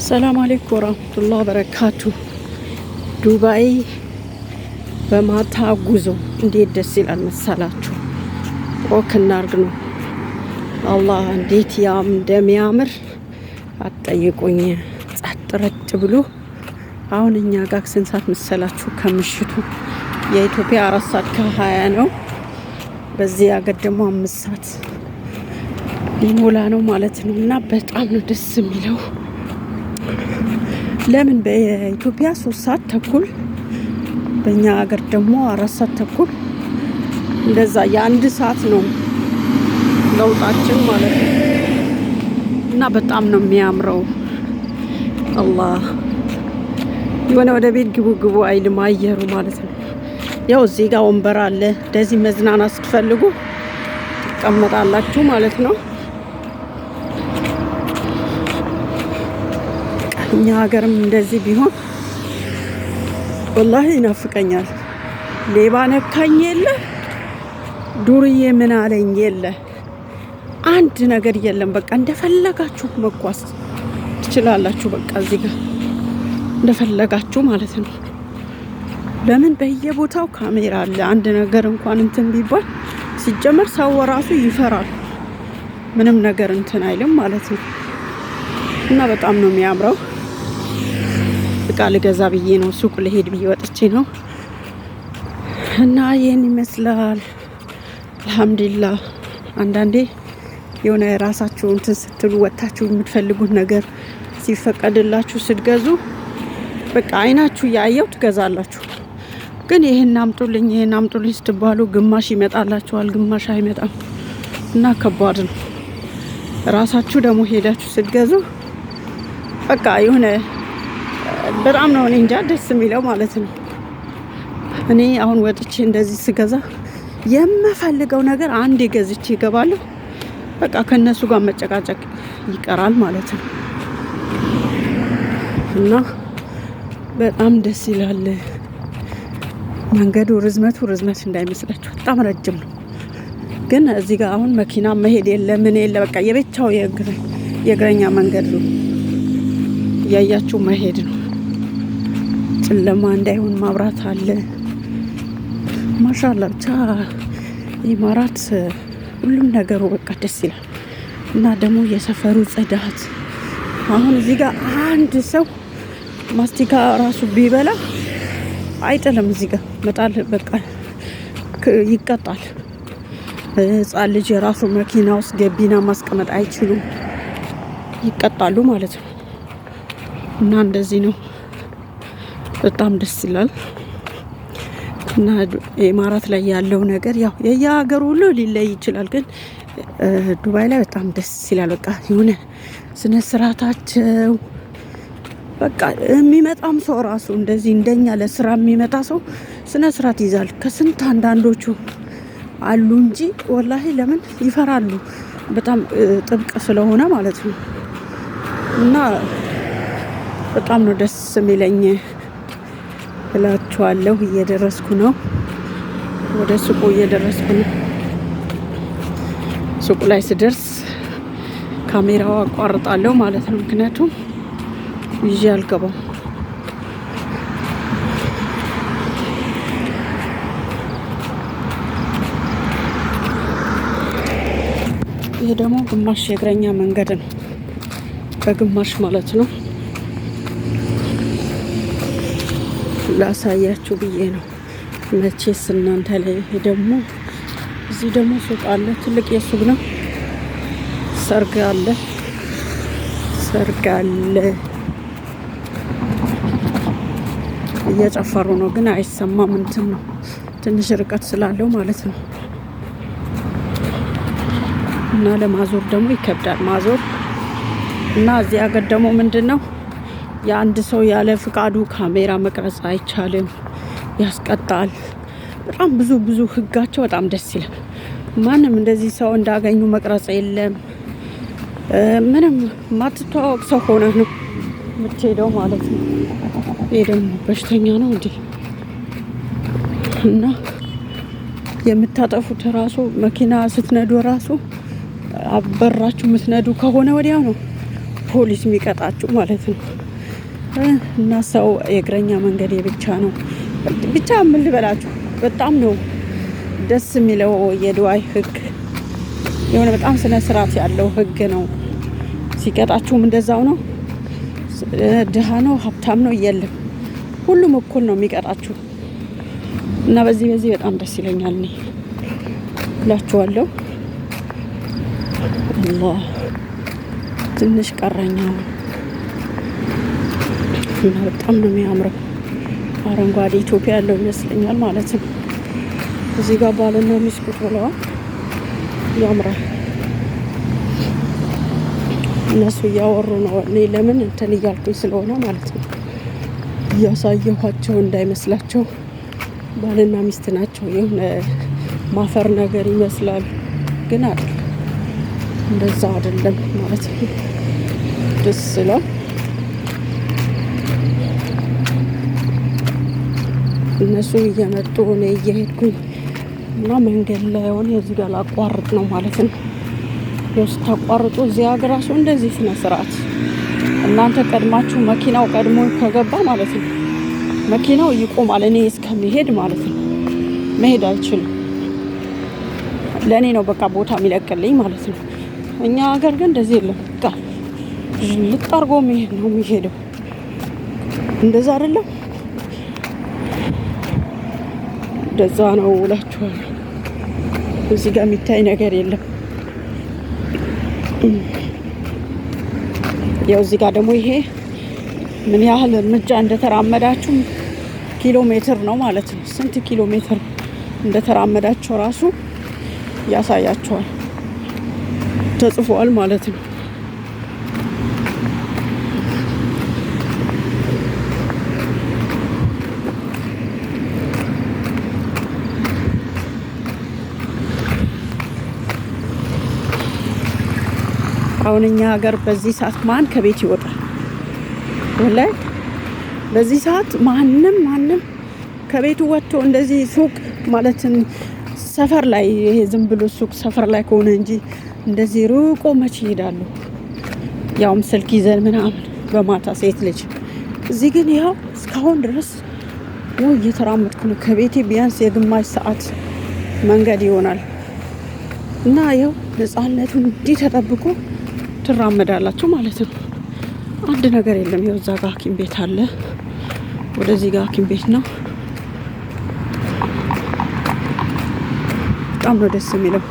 ሰላም አለይኩም ወራህመቱላህ በረካቱ። ዱባይ በማታ ጉዞ እንዴት ደስ ይላል መሰላችሁ! Walk እናርግ ነው። አላህ እንዴት ያም እንደሚያምር አትጠይቁኝ። ጸጥ ረጭ ብሎ። አሁን እኛ ጋር ስንት ሰዓት መሰላችሁ? ከምሽቱ የኢትዮጵያ 4 ሰዓት ከ20 ነው። በዚህ ሀገር ደግሞ 5 ሰዓት ሊሞላ ነው ማለት ነው። እና በጣም ነው ደስ የሚለው። ለምን በኢትዮጵያ 3 ሰዓት ተኩል፣ በእኛ ሀገር ደግሞ 4 ሰዓት ተኩል፣ እንደዛ የአንድ ሰዓት ነው ለውጣችን ማለት ነው። እና በጣም ነው የሚያምረው። አላህ የሆነ ወደ ቤት ግቡ ግቡ አይልም አየሩ ማለት ነው። ያው እዚህ ጋር ወንበር አለ። እንደዚህ መዝናናት ስትፈልጉ ትቀመጣላችሁ ማለት ነው። እኛ ሀገርም እንደዚህ ቢሆን ወላሂ ይናፍቀኛል። ሌባ ነካኝ የለ፣ ዱርዬ ምን አለኝ የለ፣ አንድ ነገር የለም። በቃ እንደፈለጋችሁ መጓዝ ትችላላችሁ። በቃ እዚህ ጋር እንደፈለጋችሁ ማለት ነው። ለምን በየቦታው ካሜራ አለ። አንድ ነገር እንኳን እንትን ቢባል ሲጀመር ሰው ራሱ ይፈራል። ምንም ነገር እንትን አይልም ማለት ነው። እና በጣም ነው የሚያምረው። እቃ ልገዛ ብዬ ነው፣ ሱቅ ልሄድ ብዬ ወጥቼ ነው። እና ይህን ይመስላል። አልሐምዱሊላህ። አንዳንዴ የሆነ የራሳችሁ እንትን ስትሉ፣ ወጥታችሁ የምትፈልጉት ነገር ሲፈቀድላችሁ ስትገዙ በቃ አይናችሁ እያየው ትገዛላችሁ። ግን ይህን አምጡልኝ፣ ይህን አምጡልኝ ስትባሉ ግማሽ ይመጣላችኋል፣ ግማሽ አይመጣም እና ከባድ ነው። ራሳችሁ ደግሞ ሄዳችሁ ስትገዙ በቃ የሆነ በጣም ነው፣ እኔ እንጃ፣ ደስ የሚለው ማለት ነው። እኔ አሁን ወጥቼ እንደዚህ ስገዛ የምፈልገው ነገር አንዴ ገዝቼ እገባለሁ። በቃ ከእነሱ ጋር መጨቃጨቅ ይቀራል ማለት ነው እና በጣም ደስ ይላል። መንገዱ ርዝመቱ ርዝመት እንዳይመስላችሁ በጣም ረጅም ነው። ግን እዚህ ጋር አሁን መኪና መሄድ የለ፣ ምን የለ፣ በቃ የብቻው የእግረኛ መንገድ ነው። እያያችሁ መሄድ ነው። ጨለማ እንዳይሆን ማብራት አለ። ማሻላ ብቻ ኢማራት ሁሉም ነገሩ በቃ ደስ ይላል። እና ደግሞ የሰፈሩ ጽዳት፣ አሁን እዚህ ጋር አንድ ሰው ማስቲካ ራሱ ቢበላ አይጥልም። እዚህ ጋር መጣል በቃ ይቀጣል። ሕፃን ልጅ የራሱ መኪና ውስጥ ገቢና ማስቀመጥ አይችሉም፣ ይቀጣሉ ማለት ነው። እና እንደዚህ ነው። በጣም ደስ ይላል። እና ኢማራት ላይ ያለው ነገር ያው የየሀገሩ ሁሉ ሊለይ ይችላል፣ ግን ዱባይ ላይ በጣም ደስ ይላል። በቃ የሆነ ስነ ስርዓታቸው፣ በቃ የሚመጣም ሰው ራሱ እንደዚህ እንደኛ ለስራ የሚመጣ ሰው ስነ ስርዓት ይዛል። ከስንት አንዳንዶቹ አሉ እንጂ ወላሂ ለምን ይፈራሉ። በጣም ጥብቅ ስለሆነ ማለት ነው። እና በጣም ነው ደስ የሚለኝ እላችኋለሁ። እየደረስኩ ነው፣ ወደ ሱቁ እየደረስኩ ነው። ሱቁ ላይ ስደርስ ካሜራው አቋርጣለሁ ማለት ነው። ምክንያቱም ይዤ አልገባም። ይሄ ደግሞ ግማሽ የእግረኛ መንገድ ነው፣ በግማሽ ማለት ነው። ላሳያችሁ ብዬ ነው። መቼስ እናንተ ላይ። ይሄ ደግሞ እዚህ ደግሞ ሱቅ አለ፣ ትልቅ የሱቅ ነው። ሰርግ አለ፣ ሰርግ አለ። እየጨፈሩ ነው፣ ግን አይሰማም። እንትን ነው፣ ትንሽ ርቀት ስላለው ማለት ነው። እና ለማዞር ደግሞ ይከብዳል ማዞር። እና እዚህ ሀገር ደግሞ ምንድን ነው፣ የአንድ ሰው ያለ ፍቃዱ ካሜራ መቅረጽ አይቻልም፣ ያስቀጣል። በጣም ብዙ ብዙ ህጋቸው በጣም ደስ ይላል። ማንም እንደዚህ ሰው እንዳገኙ መቅረጽ የለም። ምንም ማትተዋወቅ ሰው ሆነ ነው የምትሄደው ማለት ነው። ይሄ ደግሞ በሽተኛ ነው እንዴ? እና የምታጠፉት ራሱ መኪና ስትነዱ ራሱ አበራችሁ የምትነዱ ከሆነ ወዲያው ነው ፖሊስ የሚቀጣችሁ ማለት ነው። እና ሰው የእግረኛ መንገድ ብቻ ነው። ብቻ ምን ልበላችሁ፣ በጣም ነው ደስ የሚለው የዱባይ ህግ። የሆነ በጣም ስነ ስርዓት ያለው ህግ ነው። ሲቀጣችሁም እንደዛው ነው። ድሃ ነው ሀብታም ነው የለም፣ ሁሉም እኩል ነው የሚቀጣችሁ። እና በዚህ በዚህ በጣም ደስ ይለኛል እኔ እላችኋለሁ። አላህ፣ ትንሽ ቀረኛ እና በጣም ነው የሚያምረው። አረንጓዴ ኢትዮጵያ ያለው ይመስለኛል ማለት ነው። እዚህ ጋር ባልና ሚስት ቁጭ ብለዋል። ያምራል። እነሱ እያወሩ ነው። እኔ ለምን እንትን እያልኩኝ ስለሆነ ማለት ነው፣ እያሳየኋቸው እንዳይመስላቸው። ባልና ሚስት ናቸው። የሆነ ማፈር ነገር ይመስላል፣ ግን አይደለም። እንደዛ አይደለም ማለት ነው። ደስ ይላል። እነሱ እየመጡ እኔ እየሄድኩኝ እና መንገድ ላይ ሆነ እዚህ ጋር ላቋርጥ ነው ማለት ነው። ያው ስታቋርጡ እዚህ ሀገር ራሱ እንደዚህ ስነ ስርዓት፣ እናንተ ቀድማችሁ መኪናው ቀድሞ ከገባ ማለት ነው፣ መኪናው ይቆማል እኔ እስከሚሄድ ማለት ነው። መሄድ አይችልም። ለእኔ ነው በቃ ቦታ የሚለቅልኝ ማለት ነው። እኛ ሀገር ግን እንደዚህ የለም። በቃ ልጥ አድርጎ መሄድ ነው የሚሄደው። እንደዛ አይደለም፣ እንደዛ ነው እላችኋለሁ። እዚህ ጋር የሚታይ ነገር የለም። ያው እዚህ ጋር ደግሞ ይሄ ምን ያህል እርምጃ እንደተራመዳችሁ ኪሎ ሜትር ነው ማለት ነው። ስንት ኪሎ ሜትር እንደተራመዳችሁ ራሱ ያሳያችኋል፣ ተጽፏል ማለት ነው። አሁን እኛ ሀገር በዚህ ሰዓት ማን ከቤት ይወጣል? ወላሂ በዚህ ሰዓት ማንም ማንም ከቤቱ ወጥቶ እንደዚህ ሱቅ ማለትም ሰፈር ላይ፣ ይሄ ዝም ብሎ ሱቅ ሰፈር ላይ ከሆነ እንጂ እንደዚህ ርቆ መቼ ይሄዳሉ? ያውም ስልክ ይዘን ምናምን በማታ ሴት ልጅ። እዚህ ግን ያው እስካሁን ድረስ ያው እየተራመድኩ ነው። ከቤቴ ቢያንስ የግማሽ ሰዓት መንገድ ይሆናል እና ያው ነፃነቱን እንዲህ ተጠብቆ ትራመዳላችሁ ማለት ነው። አንድ ነገር የለም። ይኸው እዛ ጋር ሐኪም ቤት አለ። ወደዚህ ጋር ሐኪም ቤት ነው። በጣም ነው ደስ የሚለው።